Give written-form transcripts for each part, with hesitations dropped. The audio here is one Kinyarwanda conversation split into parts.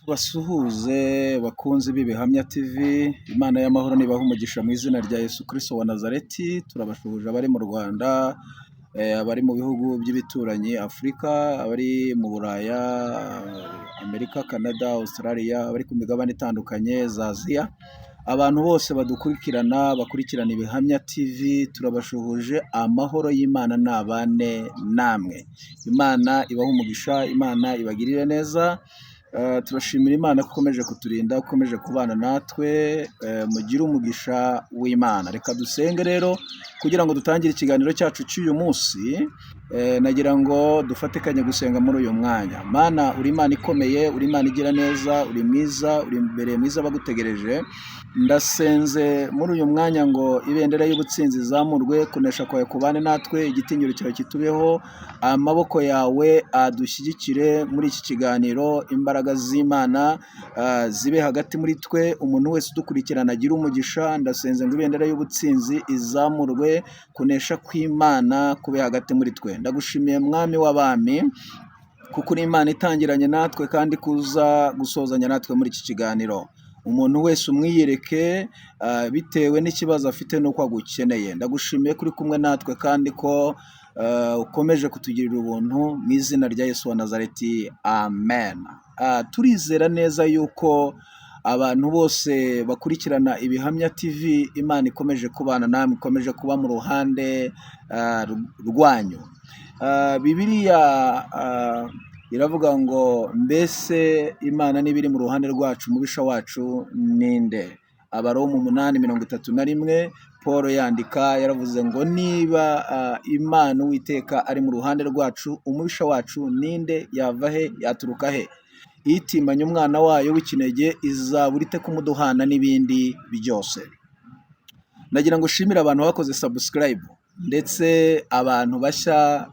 Tubasuhuze bakunzi b'Ibihamya TV, Imana y'amahoro nibahe umugisha mu izina rya Yesu Kristo wa Nazareti. Turabashuhuje abari mu Rwanda, abari mu bihugu by'ibituranyi Afurika, abari mu Buraya, Amerika, Canada, Australia, abari ku migabane itandukanye za Aziya, abantu bose badukurikirana, bakurikirana Ibihamya TV, turabashuhuje. Amahoro y'Imana nabane namwe. Imana ibahe umugisha, Imana ibagirire neza. Turashimira Imana ko ikomeje kuturinda, ko ikomeje kubana natwe. Mugire umugisha w'Imana. Reka dusenge rero kugira ngo dutangire ikiganiro cyacu cy'uyu munsi. Nagira ngo dufatikanye gusenga muri uyu mwanya. Mana, uri Imana ikomeye, uri Imana igira neza, uri mwiza, uri imbere mwiza bagutegereje. Ndasenze muri uyu mwanya ngo ibendera y'ubutsinzi izamurwe, kunesha kwawe kubane natwe, igitinyiro cyawe kitubeho, amaboko yawe adushyigikire muri iki kiganiro, imbaraga z'Imana zibe hagati muri twe, umuntu wese udukurikirana agire umugisha. Ndasenze ngo ibendera y'ubutsinzi izamurwe, kunesha kw'Imana kube hagati muri twe. Ndagushimiye, Mwami w'abami, kuko uri Imana itangiranye natwe kandi kuza gusozanya natwe muri iki kiganiro. Umuntu wese umwiyereke bitewe n'ikibazo afite n'uko agukeneye. Ndagushimiye ko uri kumwe natwe kandi ko ukomeje kutugirira ubuntu mu izina rya Yesu wa Nazareti, amen. Turizera neza yuko abantu bose bakurikirana Ibihamya TV, Imana ikomeje kubana namwe, ikomeje kuba mu ruhande rwanyu. Bibiliya iravuga ngo: "Mbese Imana niba iri mu ruhande rwacu, umubisha wacu ninde?" Abaroma 8:31, Paul yandika yaravuze ngo: "Niba Imana Uwiteka ari mu ruhande rwacu, umubisha wacu ninde? Yava he? Yaturuka he? Itimanye umwana wayo w'ikinege, izabura ite kumuduhana n'ibindi byose?" Nagira ngo ushimire abantu bakoze subscribe, ndetse abantu bashya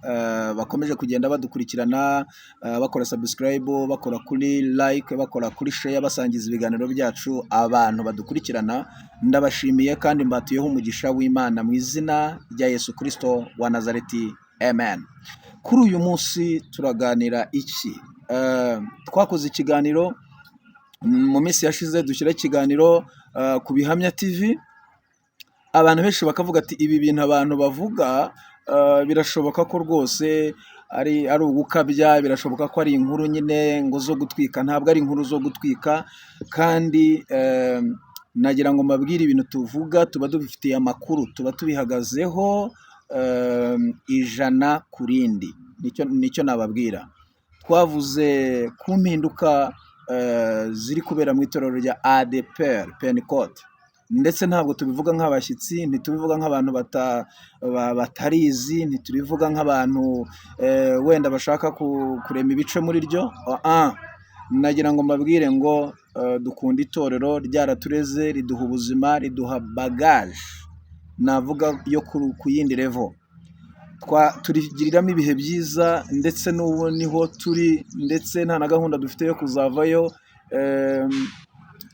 bakomeje kugenda badukurikirana, bakora subscribe, bakora kuri like, bakora kuri share, basangiza ibiganiro byacu. Abantu badukurikirana ndabashimiye kandi mbatuyeho umugisha w'Imana mu izina rya Yesu Kristo wa Nazareti, amen. Kuri uyu munsi turaganira iki? Twakoze ikiganiro mu minsi yashize, dushyira ikiganiro ku Bihamya TV, abantu benshi bakavuga ati: "Ibi bintu abantu bavuga birashoboka ko rwose ari ugukabya, birashoboka ko ari inkuru nyine ngo zo gutwika." Ntabwo ari inkuru zo gutwika, kandi nagira ngo mbabwire, ibintu tuvuga tuba dubifitiye amakuru, tuba tubihagazeho 100%. Nicyo nababwira. Twavuze ku mpinduka ziri kubera mu itorero rya ADEPR Pentecote, ndetse ntabwo tubivuga nk'abashyitsi, ntitubivuga nk'abantu batarizi, ntitubivuga nk'abantu wenda bashaka kurema ibice muri ryo. Nagira ngo mbabwire ngo dukunda itorero, ryaratureze, riduha ubuzima, riduha bagage navuga yo ku yindi level. Turigiriramo ibihe byiza, ndetse n'ubu niho turi, ndetse nta na gahunda dufite yo kuzavayo.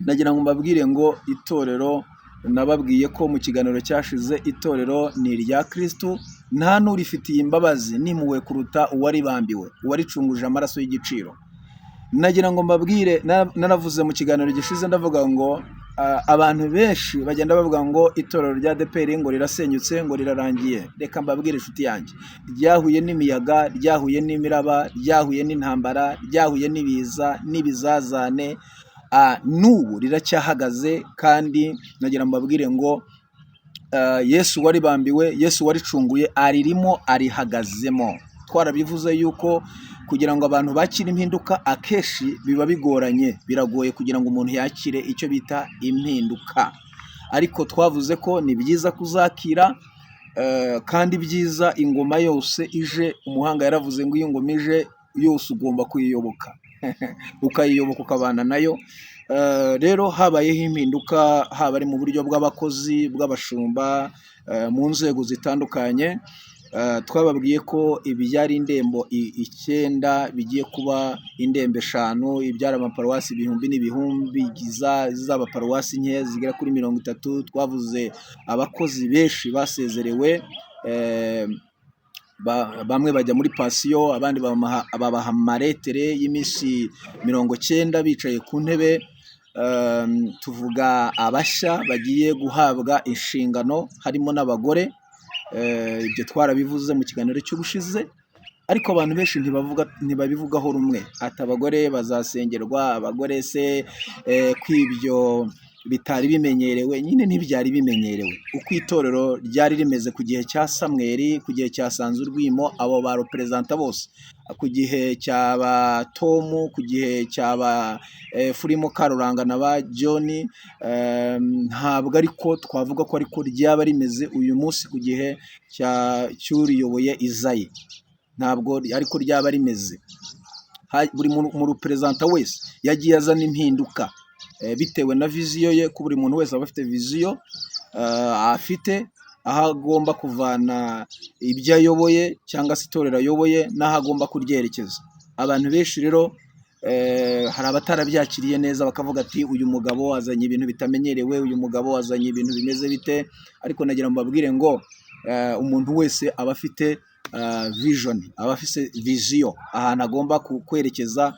Nagira ngo mbabwire ngo itorero, nababwiye ko mu kiganiro cyashize, itorero ni irya Kristo, nta n'urifitiye imbabazi n'impuhwe kuruta uwaribambiwe, uwaricunguje amaraso y'igiciro. Nagira ngo mbabwire, naravuze mu kiganiro gishize, ndavuga ngo abantu benshi bagenda bavuga ngo itorero rya ADEPR ngo rirasenyutse, ngo rirarangiye. Reka mbabwire, inshuti yanjye, ryahuye n'imiyaga, ryahuye n'imiraba, ryahuye n'intambara, ryahuye n'ibiza n'ibizazane, n'ubu riracyahagaze. Kandi nagira mbabwire ngo Yesu waribambiwe, Yesu waricunguye, aririmo, arihagazemo. Twarabivuze yuko kugira ngo abantu bakire impinduka akenshi biba bigoranye, biragoye kugira ngo umuntu yakire icyo bita impinduka, ariko twavuze ko ni byiza kuzakira, kandi byiza ingoma yose ije. Umuhanga yaravuze ngo iyo ingoma ije yose ugomba kuyiyoboka, ukayiyoboka, ukabana nayo. Rero habayeho impinduka, haba ari mu buryo bw'abakozi, bw'abashumba, mu nzego zitandukanye. Twababwiye ko ibyari indembo 9 bigiye kuba indembo 5, ibyari amaparuwasi ibihumbi n'ibihumbi zaba paruwasi nke zigera kuri 30. Twavuze abakozi benshi basezerewe. Bamwe bajya muri pansiyo, abandi babaha amaretere y'iminsi 90 bicaye ku ntebe. Tuvuga abashya bagiye guhabwa inshingano, harimo n'abagore. Ibyo twarabivuze mu kiganiro cy'ubushize, ariko abantu benshi ntibabivugaho rumwe, ati abagore bazasengerwa, abagore se kw'ibyo bitari bimenyerewe. Nyine ntibyari bimenyerewe uko itorero ryari rimeze ku gihe cya Samweli, ku gihe cya Sanzurwimo, abo ba reperezanta bose, ku gihe cya ba Tomu, ku gihe cya ba Furimo Karuranga na ba John. Ntabwo ariko twavuga ko ariko ryaba rimeze uyu munsi ku gihe cy'uriyoboye Izayi, ntabwo ariko ryaba rimeze. Buri mu reperezanta wese yagiye azana impinduka bitewe na viziyo ye, ko buri muntu wese aba afite viziyo, afite aho agomba kuvana ibyo ayoboye cyangwa se itorero ayoboye n'aho agomba kuryerekeza. Abantu benshi rero hari abatarabyakiriye neza, bakavuga ati uyu mugabo azanye ibintu bitamenyerewe, uyu mugabo azanye ibintu bimeze bite? Ariko nagira ngo mbabwire ngo umuntu wese aba afite vision, aba afite viziyo ahantu agomba kwerekeza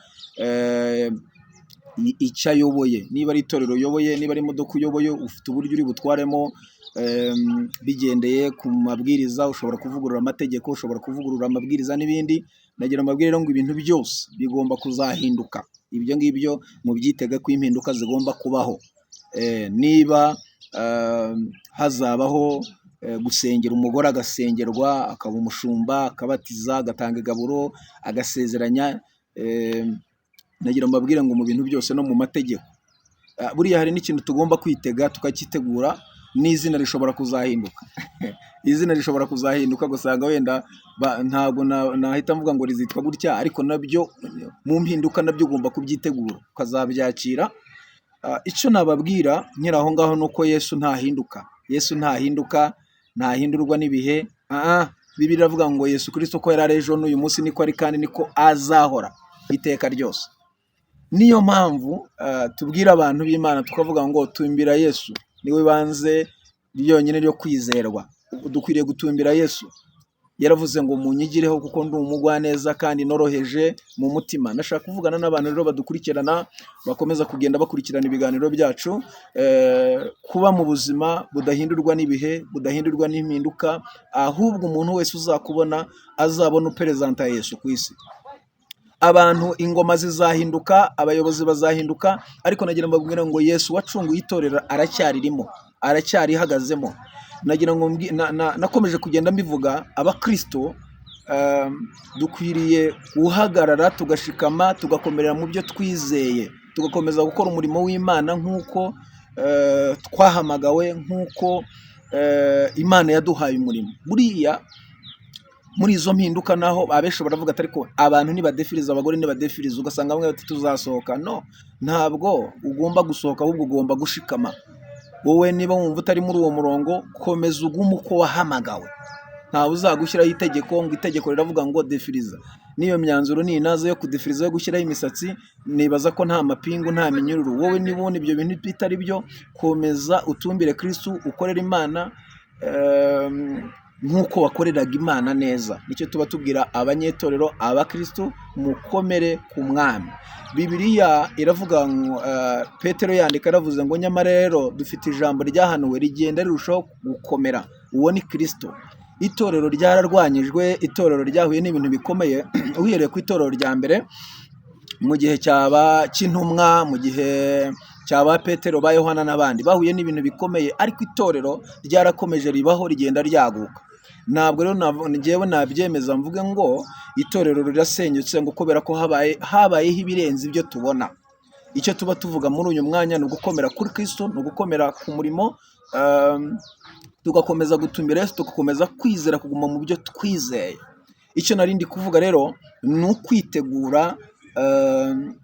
icyo ayoboye. Niba ari itorero uyoboye, niba ari imodoka uyoboye, ufite uburyo uri butwaremo bigendeye ku mabwiriza. Ushobora kuvugurura amategeko, ushobora kuvugurura amabwiriza n'ibindi. Nagira mbabwire rero ngo ibintu byose bigomba kuzahinduka. Ibyo ngibyo mubyitege ko impinduka zigomba kubaho. Niba hazabaho gusengera umugore, agasengerwa akaba umushumba, akabatiza, agatanga igaburo, agasezeranya, nagira mbabwire ngo mu bintu byose no mu mategeko, buriya hari n'ikintu tugomba kwitega tukakitegura, n'izina rishobora kuzahinduka. Izina rishobora kuzahinduka, gusanga wenda ntabwo nahita mvuga ngo rizitwa gutya, ariko nabyo mu mpinduka nabyo ugomba kubyitegura ukazabyakira. Icyo nababwira nkiri aho ngaho ni uko Yesu ntahinduka. Yesu ntahinduka, ntahindurwa n'ibihe. Bibiliya iravuga ngo Yesu Kristo ko yari ari ejo, n'uyu munsi niko ari, kandi niko azahora iteka ryose. Niyo mpamvu tubwira abantu b'Imana tukavuga ngo tumbira Yesu, niwe banze ryonyine ryo kwizerwa. Dukwiriye gutumbira Yesu. Yaravuze ngo munyigireho kuko ndi umugwaneza kandi noroheje mu mutima. Ndashaka kuvugana n'abantu rero badukurikirana, bakomeza kugenda bakurikirana ibiganiro byacu, kuba mu buzima budahindurwa n'ibihe, budahindurwa n'impinduka, ahubwo umuntu wese uzakubona azabona uperezanta Yesu ku isi. Abantu, ingoma zizahinduka, abayobozi bazahinduka, ariko nagira ngo mbabwire ngo Yesu wacunguye itorero aracyaririmo, aracyarihagazemo. Nagira ngo nakomeje kugenda mbivuga, abakristo dukwiriye guhagarara, tugashikama, tugakomerera mu byo twizeye, tugakomeza gukora umurimo w'Imana nk'uko twahamagawe, nk'uko Imana yaduhaye umurimo. Buriya muri izo mpinduka naho abenshi baravuga ati ariko abantu nibadefiriza, abagore nibadefiriza, ugasanga bamwe bati tuzasohoka. No, ntabwo ugomba gusohoka, ahubwo ugomba gushikama. Wowe niba wumva utari muri uwo murongo, komeza ugume uko wahamagawe. Ntawe uzagushyiraho itegeko ngo itegeko riravuga ngo defiriza. N'iyo myanzuro ninaza yo kudefiriza, yo gushyiraho imisatsi, nibaza ko nta mapingu, nta minyururu. Wowe niba ubona ibyo bintu bitari byo, komeza utumbire Kristu, ukorere Imana nk'uko wakoreraga Imana neza. Nicyo tuba tubwira abanyetorero, abakristu: mukomere ku Mwami. Bibiliya iravuga ngo, Petero yandika yaravuze ngo nyamara rero dufite ijambo ryahanuwe rigenda rirushaho gukomera, uwo ni Kristo. Itorero ryararwanyijwe, itorero ryahuye n'ibintu bikomeye. Uhereye ku itorero rya mbere mu gihe cyaba cy'intumwa, mu gihe cyaba Petero, ba Yohana n'abandi, bahuye n'ibintu bikomeye, ariko itorero ryarakomeje ribaho, rigenda ryaguka. Ntabwo rero njyewe nabyemeza mvuge ngo itorero rirasenyutse ngo kubera ko habayeho ibirenze ibyo tubona. Icyo tuba tuvuga muri uyu mwanya ni ugukomera kuri Kristo, ni ugukomera ku murimo, tugakomeza gutumbira Yesu, tugakomeza kwizera, kuguma mu byo twizeye. Icyo nari ndi kuvuga rero ni ukwitegura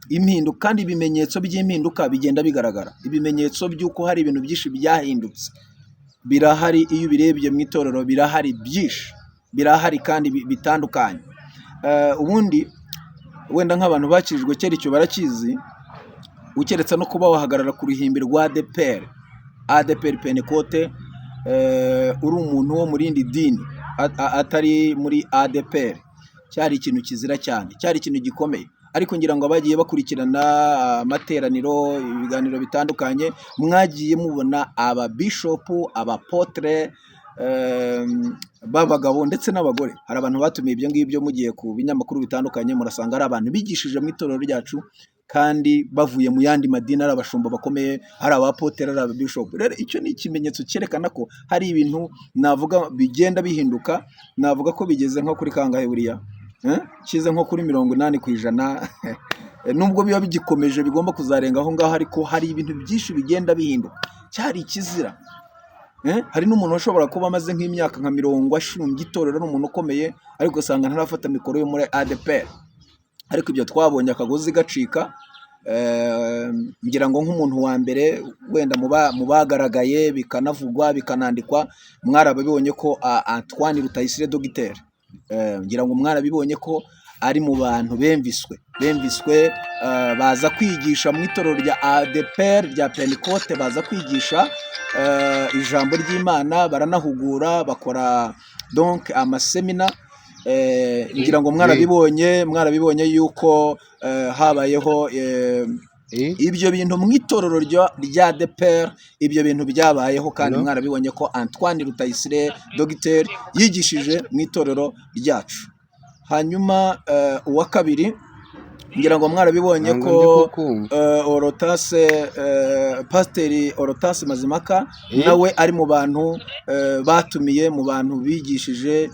impinduka, kandi ibimenyetso by'impinduka bigenda bigaragara. Ibimenyetso by'uko hari ibintu byinshi byahindutse birahari. Iyo ubirebye mu itorero birahari byinshi, birahari kandi bitandukanye. Ubundi wenda nk'abantu bakijijwe kera icyo barakizi, ukeretse no kuba wahagarara ku ruhimbi rwa ADEPR, ADEPR Pentekote, uri umuntu wo mu rindi dini. atari muri ADPR. Cyari ikintu kizira cyane, cyari ikintu gikomeye. Ariko ngira ngo abagiye bakurikirana amateraniro, ibiganiro bitandukanye, mwagiye mubona ababishopu, abapotre b'abagabo ndetse n'abagore. Hari abantu batumiye ibyo ngibyo, mugiye ku binyamakuru bitandukanye murasanga ari abantu bigishije mu itorero ryacu kandi bavuye mu yandi madini, ari abashumba bakomeye, ari abapotere, ari ababishopu. Rero icyo ni ikimenyetso cyerekana ko hari ibintu navuga bigenda bihinduka. Navuga ko bigeze nko kuri kangahe buriya? Kize nko kuri 80%, nubwo biba bigikomeje bigomba kuzarenga aho ngaho, ariko hari ibintu byinshi bigenda bihinduka. Cyari ikizira. Hari n'umuntu washobora kuba amaze nk'imyaka nka 40 ashumbye itorero, ari umuntu ukomeye, ariko ugasanga ntarafata mikoro yo muri ADPR. Ariko ibyo twabonye akagozi gacika. Ngira ngo nk'umuntu wa mbere wenda mu bagaragaye bikanavugwa bikanandikwa, mwarabibonye ko Antoine Rutayisire dogiteri, ngira ngo mwarabibonye ko ari mu bantu bemviswe baza kwigisha mu itorero rya ADPR rya Pentecote, baza kwigisha ijambo ry'Imana, baranahugura, bakora donc amasemina. Ngira ngo mwarabibonye yuko habayeho ibyo bintu mu itorero rya ADPR. Ibyo bintu byabayeho kandi mwarabibonye ko Antoine Rutayisire dogiteri yigishije mu itorero ryacu. Hanyuma uwa kabiri, ngira ngo mwarabibonye Ntabwo ko ndi kukumva. Orotase, Pasiteri Orotase Mazimaka nawe ari mu bantu batumiye, mu bantu bigishije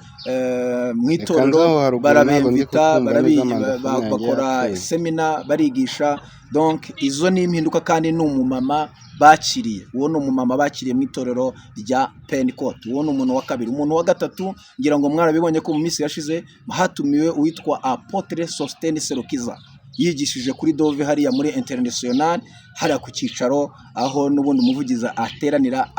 mu Reka itorero, nze aho haruguru, ntabwo ndi barabemvita, kukumva neza, manda phone yanjye bakora yapfuye. semina, barigisha. Donc izo ni impinduka, kandi ni umumama bakiriye. Uwo ni umumama bakiriye mu itorero rya Pentecote. Uwo ni umuntu wa kabiri. Umuntu wa gatatu, ngira ngo mwarabibonye ko mu minsi yashize hatumiwe uwitwa Apotre Sostene Serukiza, yigishije kuri Dove hariya muri International, hariya ku cyicaro aho n'ubundi umuvugizi ateranira,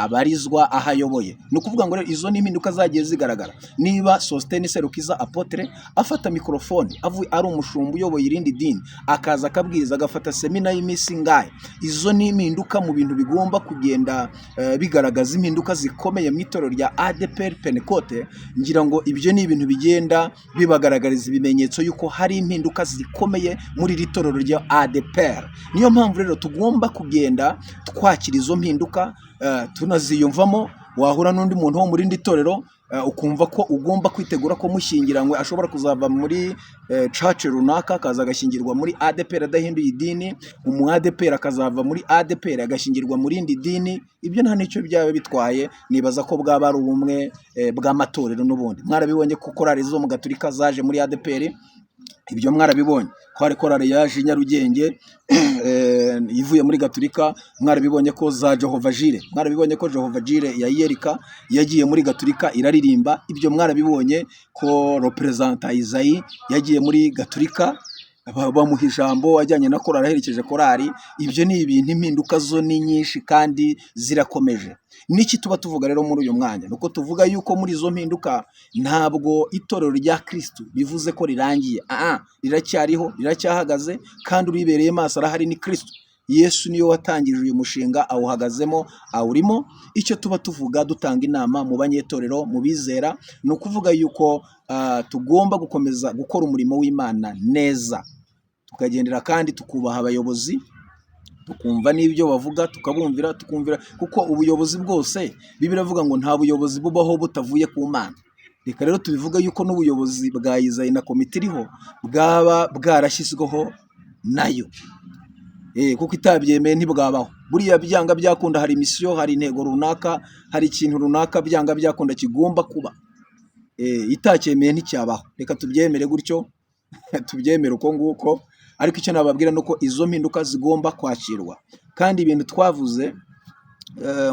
abarizwa, aho ayoboye. Ni ukuvuga ngo rero izo ni impinduka zagiye zigaragara. Niba Sostene Serukiza Apotre afata mikorofone avuye ari umushumba uyoboye irindi dini, akaza akabwiriza, agafata semina y'iminsi ingahe, izo ni impinduka mu bintu bigomba kugenda bigaragaza impinduka zikomeye mu itorero rya ADPR Pentecote. Ngira ngo ibyo ni ibintu bigenda bibagaragariza ibimenyetso y'uko hari impinduka zikomeye muri iri torero rya ADPR. Niyo mpamvu rero tugomba kugenda twakira izo mpinduka, tunaziyumvamo. Wahura n'undi muntu wo mu rindi torero, ukumva ko ugomba kwitegura ko mushyingiranywe ashobora kuzava muri church runaka akaza agashyingirwa muri ADPR adahinduye idini, umu ADPR akazava muri ADPR agashyingirwa mu rindi dini. Ibyo nta n'icyo byaba bitwaye, nibaza ko bwaba ari ubumwe bw'amatorero. N'ubundi mwarabibonye ko korali zo mu Gaturika zaje muri ADPR. Ibyo mwarabibonye ko hari korali yaje i Nyarugenge ivuye muri Gaturika. Mwarabibonye ko za Jehova Jire, mwarabibonye ko Jehova Jire ya Yerika yagiye muri Gaturika iraririmba. Ibyo mwarabibonye ko Reprezanta Isayi yagiye muri Gaturika, bamuha ijambo ajyanye na korali, aherekeje korali. Ibyo ni ibintu, impinduka zo ni nyinshi kandi zirakomeje. N'iki tuba tuvuga rero muri uyu mwanya? Ni uko tuvuga yuko muri izo mpinduka ntabwo itorero rya Kirisitu bivuze ko rirangiye. Aha riracyariho, riracyahagaze, kandi uribereye maso arahari, ni Kirisitu Yesu. Niyo watangije uyu mushinga, awuhagazemo, awurimo. Icyo tuba tuvuga, dutanga inama mu banyetorero, mu bizera, ni ukuvuga yuko tugomba gukomeza gukora umurimo w'Imana neza, tukagendera kandi tukubaha abayobozi, tukumva n'ibyo bavuga, tukabumvira, tukumvira, kuko ubuyobozi bwose, Bibiliya iravuga ngo nta buyobozi bubaho butavuye ku Mana. Reka rero tubivuge yuko n'ubuyobozi bwa Izayi na komite iriho bwaba bwarashyizweho nayo, kuko itabyemeye ntibwabaho. Buriya byanga byakunda hari mission, hari intego runaka, hari ikintu runaka byanga byakunda kigomba kuba. Itacyemeye nticyabaho. Reka tubyemere gutyo, tubyemere uko nguko. Ariko icyo nababwira ni uko izo mpinduka zigomba kwakirwa. Kandi ibintu twavuze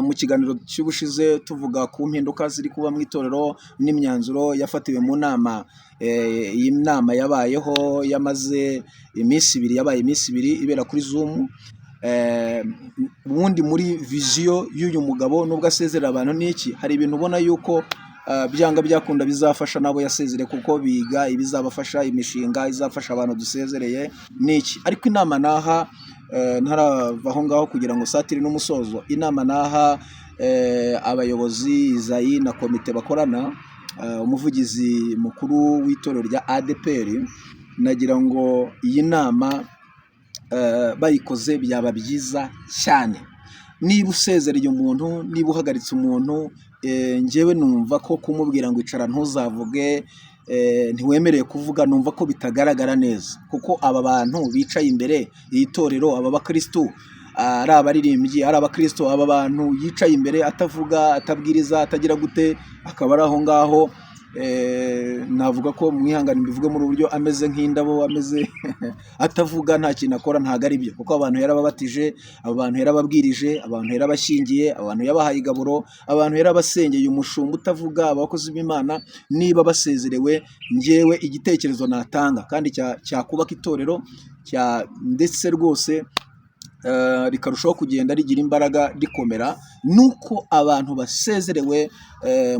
mu kiganiro cy'ubushize tuvuga ku mpinduka ziri kuba mu itorero n'imyanzuro yafatiwe mu nama, iyi nama yabayeho yamaze iminsi 2, yabaye iminsi 2 ibera kuri Zoom. Ubundi muri vision y'uyu mugabo, nubwo asezerera abantu n'iki, hari ibintu ubona yuko byanga byakunda bizafasha n'abo yasezereye, kuko biga ibizabafasha, imishinga izafasha abantu dusezereye n'iki. Ariko inama naha, ntarava aho ngaho kugira ngo satire n'umusozo, inama naha abayobozi, Izayi na komite bakorana. umuvugizi mukuru w'itorero rya ADEPR, nagira ngo iyi nama bayikoze byaba byiza cyane. Niba usezereye umuntu, niba uhagaritse umuntu, njyewe numva ko kumubwira ngo icara ntuzavuge, ntiwemerewe kuvuga, numva ko bitagaragara neza, kuko aba bantu bicaye imbere iri torero, aba bakristu, ari abaririmbyi, ari abakristo, aba bantu yicaye imbere atavuga, atabwiriza, atagira gute, akaba ari aho ngaho, navuga ko mwihangane mbivuge muri ubu buryo, ameze nk'indabo, ameze atavuga, nta kintu akora, ntabwo ari byo, kuko abantu yarababatije, abantu yarababwirije, abantu yarabashyingiye, abantu yabahaye igaburo, abantu yarabasengeye. Umushumba utavuga, abakozi b'Imana niba basezerewe, njyewe igitekerezo natanga kandi cyakubaka itorero ndetse rwose rikarushaho kugenda rigira imbaraga rikomera, nuko abantu basezerewe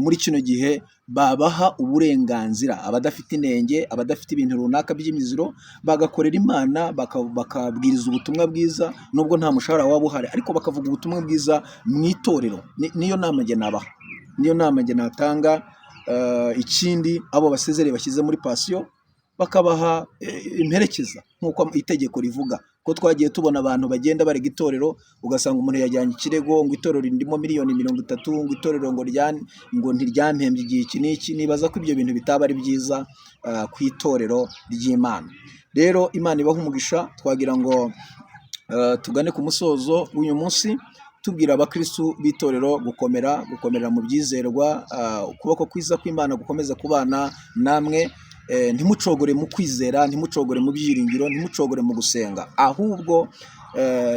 muri kino gihe babaha uburenganzira, abadafite inenge, abadafite ibintu runaka by'imiziro, bagakorera Imana, bakabwiriza ubutumwa bwiza, nubwo nta mushahara waba uhari, ariko bakavuga ubutumwa bwiza mu itorero. Niyo nama njye nabaha, niyo nama njye natanga. Ikindi abo basezereye bashyize muri pansiyo, bakabaha imperekeza nk'uko itegeko rivuga, ko twagiye tubona abantu bagenda barega itorero, ugasanga umuntu yajyanye ikirego ngo itorero ririmo miliyoni 30, ngo itorero ngo ntiryampembye igihe iki n'iki. Nibaza ko ibyo bintu bitaba ari byiza ku itorero ry'Imana. Rero Imana ibahe umugisha. Twagira ngo tugane ku musozo w'uyu munsi, tubwira abakristu b'itorero gukomera, gukomerera mu byizerwa, ukuboko kwiza kw'Imana gukomeza kubana namwe. Ntimucogore mu kwizera, ntimucogore mu byiringiro, ntimucogore mu gusenga, ahubwo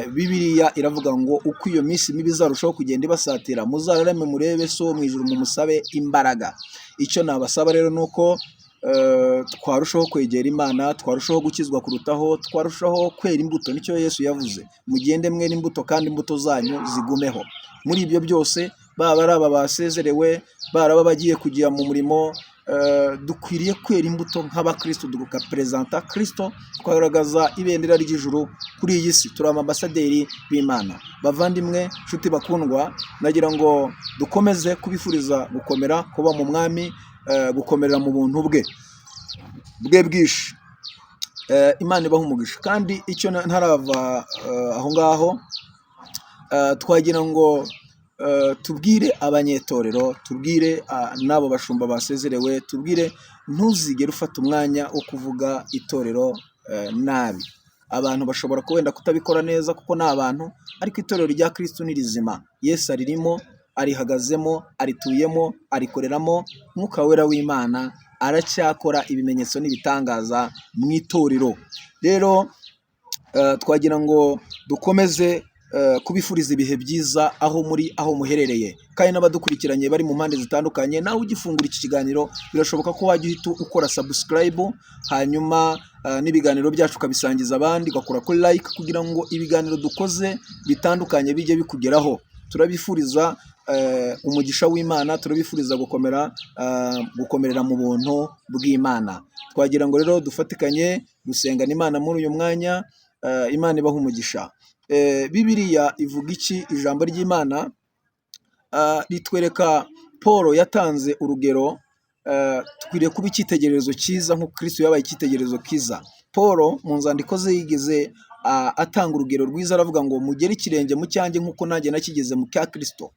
Bibiliya iravuga ngo uko iyo minsi mibi izarushaho kugenda ibasatira, muzararame murebe so wo mu ijuru, mumusabe imbaraga. Icyo nabasaba rero ni uko twarushaho kwegera Imana, twarushaho gukizwa kurutaho, twarushaho kwera imbuto. Nicyo Yesu yavuze, mugende mwere imbuto kandi imbuto zanyu zigumeho. Muri ibyo byose, baba ari aba basezerewe, baraba bagiye kujya mu murimo, dukwiriye kwera imbuto nk'abakristo, tugaperezanta Kristo, tukagaragaza ibendera ry'ijuru kuri iyi si. Turi ambasaderi b'Imana. Bavandimwe, nshuti bakundwa, nagira ngo dukomeze kubifuriza gukomera, kuba mu mwami, gukomerera mu buntu bwe bwinshi. Imana ibaha umugisha. Kandi icyo ntarava aho ngaho, twagira ngo tubwire abanyetorero, tubwire n'abo bashumba basezerewe, tubwire ntuzigere ufata umwanya wo kuvuga itorero nabi. Abantu bashobora wenda kutabikora neza kuko ni abantu, ariko itorero rya Kristo ni rizima. Yesu aririmo, arihagazemo, arituyemo, arikoreramo. Mwuka Wera w'Imana aracyakora ibimenyetso n'ibitangaza mu itorero. Rero twagira ngo dukomeze kubifuriza ibihe byiza aho muri, aho muherereye, kandi n'abadukurikiranye bari mu mpande zitandukanye. Nawe ugifungura iki kiganiro, birashoboka ko wajya uhita ukora subscribe, hanyuma n'ibiganiro byacu ukabisangiza abandi, ugakora kuri like, kugira ngo ibiganiro dukoze bitandukanye bijye bikugeraho. Turabifuriza umugisha w'Imana, turabifuriza gukomera, gukomerera mu buntu bw'Imana. Twagira ngo rero dufatikanye gusengana Imana muri uyu mwanya. Imana ibaha umugisha. Bibiliya ivuga iki? Ijambo ry'Imana ritwereka Paul yatanze urugero, dukwiriye kuba icyitegererezo cyiza nk'uko Kristo yabaye icyitegererezo cyiza. Paul mu nzandiko ze yigeze atanga urugero rwiza, aravuga ngo mugere ikirenge mu cyanjye nk'uko nanjye nakigeze mu cya Kristo.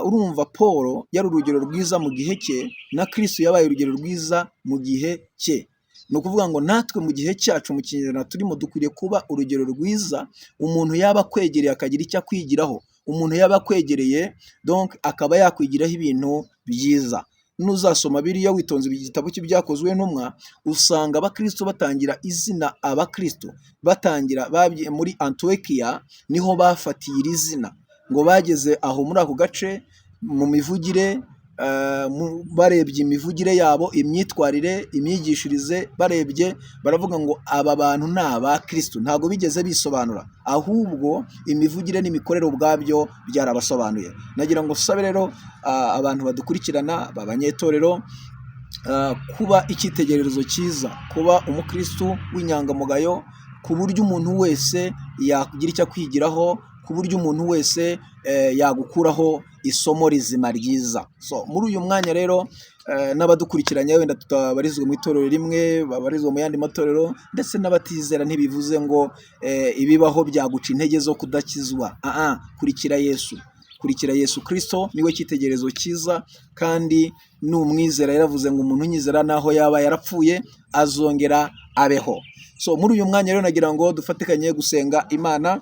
Urumva Paul yari urugero rwiza mu gihe cye, na Kristo yabaye urugero rwiza mu gihe cye. Ni ukuvuga ngo natwe mu gihe cyacu, mu kinyejana turimo, dukwiriye kuba urugero rwiza. Umuntu yaba akwegereye akagira icyo akwigiraho, umuntu yaba akwegereye donc akaba yakwigiraho ibintu byiza. Nuzasoma biriya witonze, igitabo cy'Ibyakozwe n'Intumwa, usanga abakristo batangira izina abakristo batangira muri Antiyokiya, niho bafatiye iri zina. Ngo bageze aho muri ako gace, mu mivugire, barebye imivugire yabo, imyitwarire, imyigishirize, barebye baravuga ngo aba bantu ni abakristo. Ntabwo bigeze bisobanura, ahubwo imivugire n'imikorere ubwabyo byarabasobanuye. Nagira ngo sabe rero abantu badukurikirana b'abanyetorero kuba icyitegererezo cyiza, kuba umukristo w'inyangamugayo, ku buryo umuntu wese yagira icyo akwigiraho. ku buryo umuntu wese yagukuraho isomo rizima ryiza. So muri uyu mwanya rero, n'abadukurikiranye wenda tutabarizwa mu itorero rimwe, babarizwa mu yandi matorero, ndetse n'abatizera, ntibivuze ngo ibibaho byaguca intege zo kudakizwa. Ah, kurikira Yesu, kurikira Yesu Kristo, niwe cyitegererezo cyiza. Kandi numwizera, yaravuze ngo umuntu unyizera naho yaba yarapfuye azongera abeho. So muri uyu mwanya rero nagira ngo dufatikanye gusenga Imana.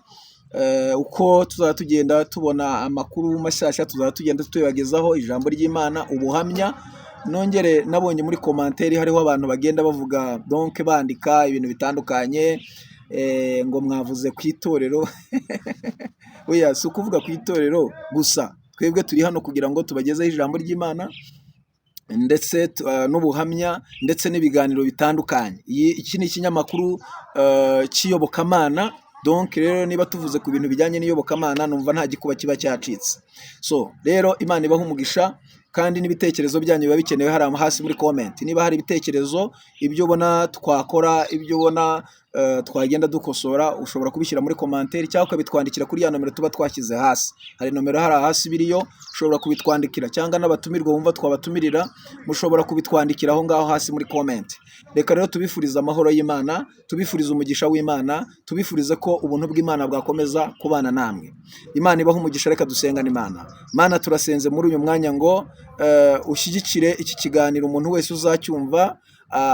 Uko tuzaba tugenda tubona amakuru mashyashya, tuzaba tugenda tuyabagezaho, ijambo ry'Imana, ubuhamya. Nongere nabonye muri commentaire hariho abantu bagenda bavuga, donc bandika ibintu bitandukanye, ngo mwavuze ku itorero. Oya, si ukuvuga ku itorero gusa. Twebwe turi hano kugira ngo tubagezeho ijambo ry'Imana ndetse n'ubuhamya ndetse n'ibiganiro bitandukanye. Iki ni ikinyamakuru cy'iyobokamana. Donc rero niba tuvuze ku bintu bijyanye n'iyobokamana, numva nta gikuba kiba cyacitse. So rero Imana ibaha umugisha, kandi n'ibitekerezo byanyu biba bikenewe hariya hasi muri comment. Niba hari ibitekerezo, ibyo ubona twakora, ibyo ubona twagenda dukosora, ushobora kubishyira muri commentaire cyangwa ukabitwandikira kuri ya nomero tuba twashyize hasi. Hari nomero hariya hasi biriyo, ushobora kubitwandikira, cyangwa n'abatumirwa wumva twabatumirira, mushobora kubitwandikira aho ngaho hasi muri comment. Reka rero tubifurize amahoro y'Imana, tubifurize umugisha w'Imana, tubifurize ko ubuntu bw'Imana bwakomeza kubana namwe. Imana ibahe umugisha. Reka dusengane Imana. Mana, turasenze muri uyu mwanya ngo ushyigikire iki kiganiro, umuntu wese uzacyumva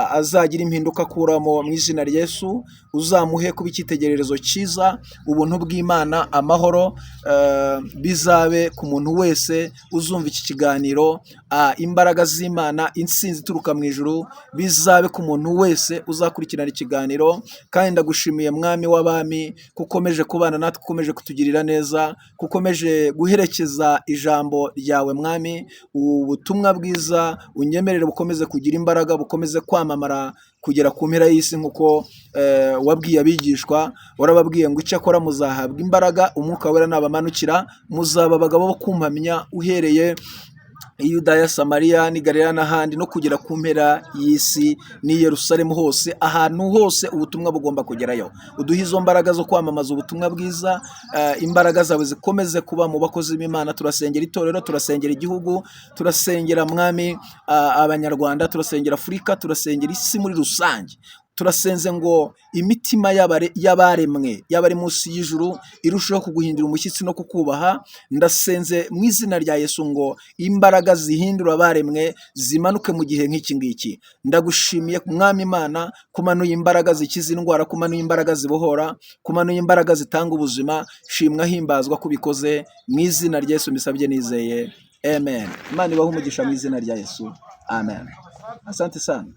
azagira impinduka akuramo mu izina rya Yesu. Uzamuhe kuba icyitegererezo cyiza. Ubuntu bw'Imana, amahoro bizabe ku muntu wese uzumva iki kiganiro. Imbaraga z'Imana, intsinzi ituruka mu ijuru bizabe ku muntu wese uzakurikirana ikiganiro. Kandi ndagushimiye, Mwami w'abami, ko ukomeje kubana natwe, ukomeje kutugirira neza, ko ukomeje guherekeza ijambo ryawe. Mwami, ubutumwa bwiza unyemerere bukomeze kugira imbaraga, bukomeze kwamamara kugera ku mpera y'isi, nk'uko wabwiye abigishwa. Warababwiye ngo icyakora muzahabwa imbaraga Umwuka Wera nabamanukira, muzaba abagabo bo kumpamya uhereye i Yudaya, Samariya n'i Galilaya n'ahandi, no kugera ku mpera y'isi n'i Yerusalemu hose. Ahantu hose ubutumwa bugomba kugerayo. Uduhe izo mbaraga zo kwamamaza ubutumwa bwiza. Imbaraga zawe zikomeze kuba mu bakozi b'Imana. Turasengera itorero, turasengera igihugu, turasengera, Mwami, Abanyarwanda, turasengera Afurika, turasengera isi muri rusange. Turasenze ngo imitima y'abaremwe, y'abari munsi y'ijuru, irusheho kuguhindura umushyitsi no kukubaha. Ndasenze mu izina rya Yesu ngo imbaraga zihindura abaremwe zimanuke mu gihe nk'iki ngiki. Ndagushimiye, Mwami Imana, kumanuye imbaraga zikiza indwara, kumanuye imbaraga zibohora, kumanuye imbaraga zitanga ubuzima. Shimwa, himbazwa kubikoze. Mu izina rya Yesu mbisabye nizeye, amen. Imana ibahe umugisha mu izina rya Yesu, amen. Asante sana.